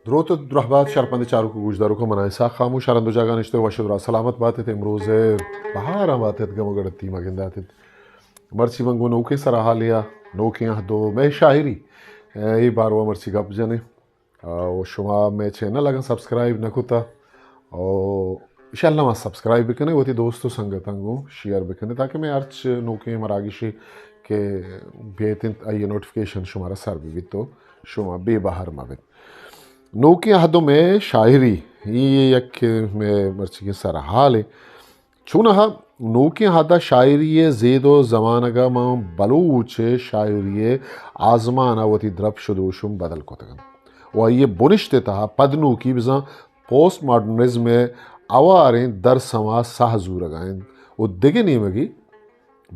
دروت ءُ درہبات شرپند چاروک ءُ گوشداروکاں، من آں اسحاق خاموش، ہر ہند ءُ جاگہ نشتگ، وش ءُ دراہ سلامت بات ات۔ امروز ءِ بہاراں بات ات، گم ءُ گڑتی ما گندات ات۔ مرچی من گوں نوکیں سرحالے ءَ، نوکیں عہد ءُ مئے شاعری، اے باروا مرچی گپ جنیں۔ ءُ شما مئے چینل اگاں سبسکرائب نہ کتا، ءُ انشاءاللہ ما سبسکرائب بکنیں، وتی دوست ءُ سنگتاں گوں شیئر بکنیں، تاکہ مئے ہرچ نوکیں مراگشے کہ بیت انت، آئی نوٹیفیکیشن شمارا سر بہ بیت ءُ شما بے بہر مہ بیت۔ نوکیں عہد ءُ مئے شاعری، اے یک مئے مرچیگیں سرحالے۔ چوناہا نوکیں عہد ءَ شاعری ءِ زید ءُ زمانگ ءَ ماں بلوچ ءِ شاعری ءِ آزمان ءَ وتی درپش ءُ دروشم بدل کتگ انت ءُ آئی ءِ بنشت ءِ تہا پدنوکی بزاں پوسٹ ماڈرنزم ءِ ہواریں درسم ءَ ساہ زورگ ءَ انت ءُ دگہ نیمگے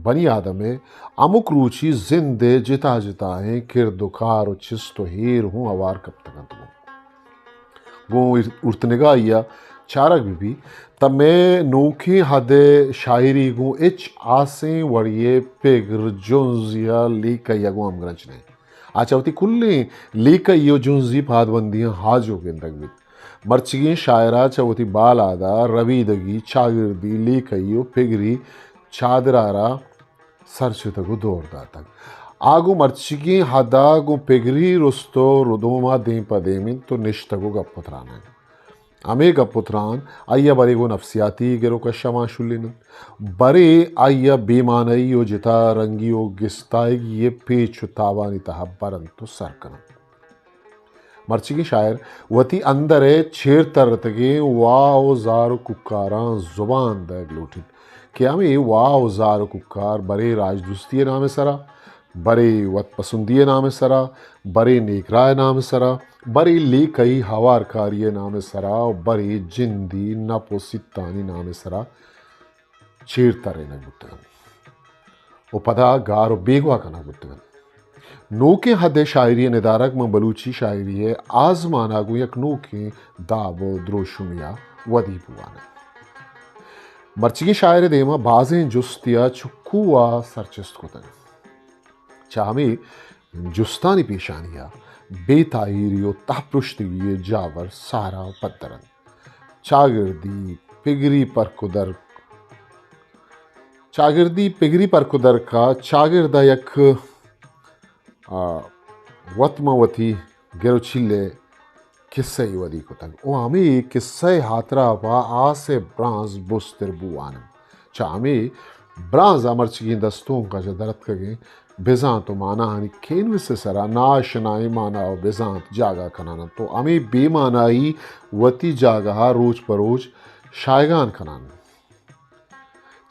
بنی آدم ءِ ہمک روچی زند ءِ جتا جتائیں کرد ءُ کار ءُ چست ءُ ایر ہوں ہوار کپتگ انت۔ گوں ارتنگائی ءَ چارگ بہ بیت، تہ مئے نوکیں عہد ءِ شاعری گوں ہچ ہاسیں وڑے ءِ پگر، جنز یا لیکہ ءَ گوں ہمگرنچ نہ انت۔ آ چہ وتی کلیں لیکہی ءُ جنزی پادبندیاں آجو گندگ بیت۔ مرچیگیں شاعر ءَ چہ وتی بالاد ءَ ربیدگی، چاگردی، لیکہی ءُ پگری چادر ءَ را سر چتگ ءُ دور داتگ۔ آ گوں مرچیگیں عہد ءَ گوں پگری رست ءُ ردوم ءَ دیم پہ دیم انت ءُ نشتگ ءُ گپ ءُ تران انت۔ ہمے گپ ءُ تران آئی ءَ برے گوں نفسیاتی گر ءُ کش ءَ مانشولین انت، برے آئی ءَ بے مانائی ءُ جتا رنگی ءُ گستائیگی ءِ پیچ ءُ تابانی تہا بر انت ءُ سر کن انت۔ مرچیگیں شاعر وتی اندر ءِ چیر ترتگیں واہ ءُ زار ءُ کوکاراں زبان دئیگ لوٹیت کہ ہمے واہ ءُ زار ءُ کوکار برے راجدوستی ءِ نام ءِ سرا، برے وت پسندی ءِ نام ءِ سرا، برے نیکراہ ءِ نام ءِ سرا، برے لیکہی ہوارکاری ءِ نام ءِ سرا ءُ برے جندی نپ ءُ سیتانی نام ءِ سرا چیر ترینگ بوتگ انت ءُ پدا گار ءُ بیگواہ کنگ بوتگ انت۔ نوکیں عہد ءِ شاعری ءِ ندارگ ماں بلوچی شاعری ءِ آزمان ءَ گوں یک نوکیں داب ءُ دروشمے ءَ ودی بوان انت۔ مرچیگیں شاعر ءِ دیم ءَ بازیں جستے ءَ چکو ءَ سرچست کتگ۔ چہ ہمے جستانی پیشانی ءَ بے تاہیری ءُ تہپرشتگی ءِ جاور سارا ءُ پدر انت۔ چاگردی، پگری پرک ءُ درک۔ چاگردی، پگری پرک ءُ درک ءَ چاگرد ءَ یک، آ، وت ماں وتی گر ءُ چیل ءِ کسہ ءَ ودی کتگ ءُ ہمے کسہ ءِ ہاترا پہ آس ءِ برانز بزتر بوان انت۔ چہ ہمے برانز ءَ مرچیگیں دستونک ءَ چہ درتکگیں بزانت ءُ ماناہانی کینوس ءِ سرا ناآشنائیں مانا ءُ بزانت جاگہ کنان انت ءُ ہمے بے مانائی وتی جاگہ ءَ روچ پہ روچ شایگان کنان انت۔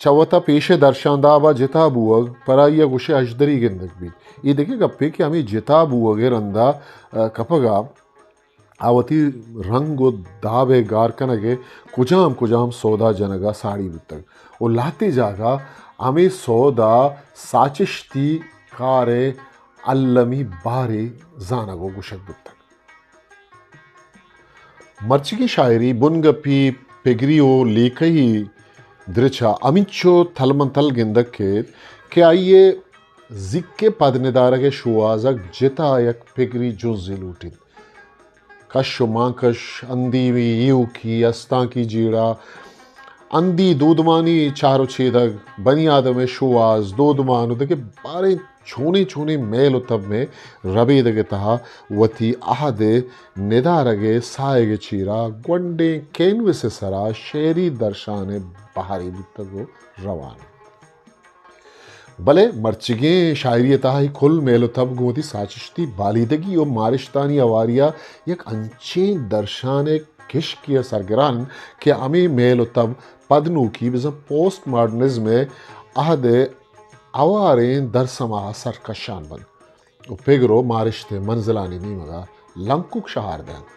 چہ وت ءَ پیش ءِ درشانداب ءَ جتا بوگ پر آئی ءَ گوشے ہژدری گندگ بیت۔ اے دگہ گپے کہ ہمے جتا بوگ ءِ رند ءَ، آ، کپگ ءَ آ وتی رنگ ءُ داب ءِ گار کنگ ءِ کجام کجام سودا جنگ ءَ ساڑی بوتگ ءُ لہتے جاگہ ہمے سودا ساچشتی کار ءِ المی بارے زانگ ءُ گوشگ بوتگ۔ مرچیگیں شاعری بنگپی پگری ءُ لیکہی درچ ءَ ہمینچو تلمنتل گندگ کیت کہ آئی ءِ زیک ءِ پد ندارگ ءِ شوہازگ جتا یک پگری جنزے لوٹیت۔ کش ءُ مانکش، ہندی ایوکی، استانکی جیڑہ، ہندی دودمانی چار ءُ چیدگ، بنی آدم ءِ شوہاز، دودمان ءُ دگہ باریں چونیں چونیں میل ءُ تب ءِ ربیدگ ءِ تہا وتی عہد ءِ ندارگ ءِ ساہگ ءِ چیرا گونڈیں کینوس ءِ سرا شعری درشان ءِ بہرے بوتگ ءُ روان انت۔ بلے مرچیگیں شاعری ءِ تہا اے کل میل ءُ تب گوں وتی ساچشتی بالیدگی ءُ مارشتانی ہواری ءَ یک انچیں درشان ءِ کشکے ءَ سرگران انت کہ ہمے میل ءُ تب پدنوکی بزاں پوسٹ ماڈرنزم ءِ عہد ءِ ہواریں درسما سرکشان بنت ءُ پگر ءُ مارشت ءِ منزلانی نیمگ ءَ لنکک شہار دنت۔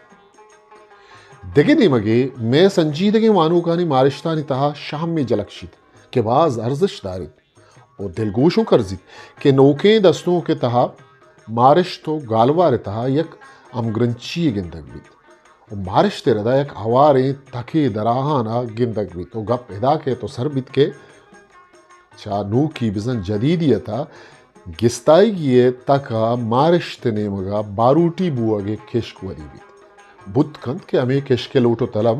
دگہ نیمگے مئے سنجیدگیں وانوکانی مارشتانی تہا شہمے جلک شیت کہ باز ارزشت داریت ءُ دلگوش اوں کرزیت کہ نوکیں دستونک ءِ تہا مارشت ءُ گالوار ءِ تہا یک ہمگرنچی یے گندگ بیت ءُ مارشت ءِ ردا یک ہواریں تکے دراہان ءَ گندگ بیت ءُ گپ ادا کئیت ءُ سر بیت کہ چہ نوکی بزاں جدیدیت ءَ گستائیگی ءِ تک ءَ مارشت ءِ نیمگ ءَ باروٹی بوہگ ءِ کشک ودی بیت۔ بوت کنت کہ ہمے کشک ءِ لوٹ و طلب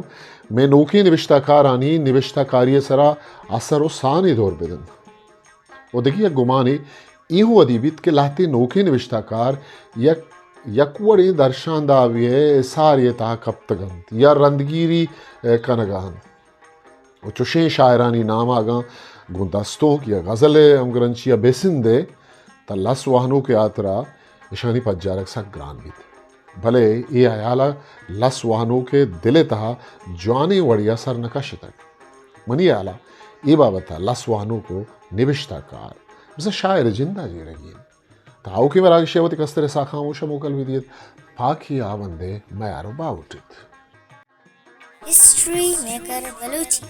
مئے نوکیں نبشتہ کارانی نبشتہ کاری ءِ سرا اثر و سانے دور بدنت۔ و دگہ یک گمانے اے ہم ودی بیت کہ لہتیں نوکیں نبشتہ کار یک، یک وڑیں درشاندابی ءِ حصارے ءِ تہا کپتگ انت یا رندگیری، ءَ، کنگ ءَ انت۔ و چوشیں شاعرانی نام اگاں گوں دستونک یا غزل ءِ ہمگرنچی ءَ بہ سندئے، تہ لس وانوک ءِ ہاترا اشانی پجارگ سک گران بیت۔ بلے اے ہیال ءَ لس وانوک ءِ دل ءِ تہا جوانیں وڑے ءَ سر نہ کشتگ۔ منی ہیال ءَ اے بابت ءَ لس وانوک و نبشتہ کار بزاں شاعر ءِ جند ءَ جیڑگی انت۔ تہ آؤکیں مراگش ءَ وتی کستریں ساکاں ہموش ءَ موکل بہ دیت۔ پاکی ہاوند ءِ میار و باہوٹ ایت۔ History maker Balochi.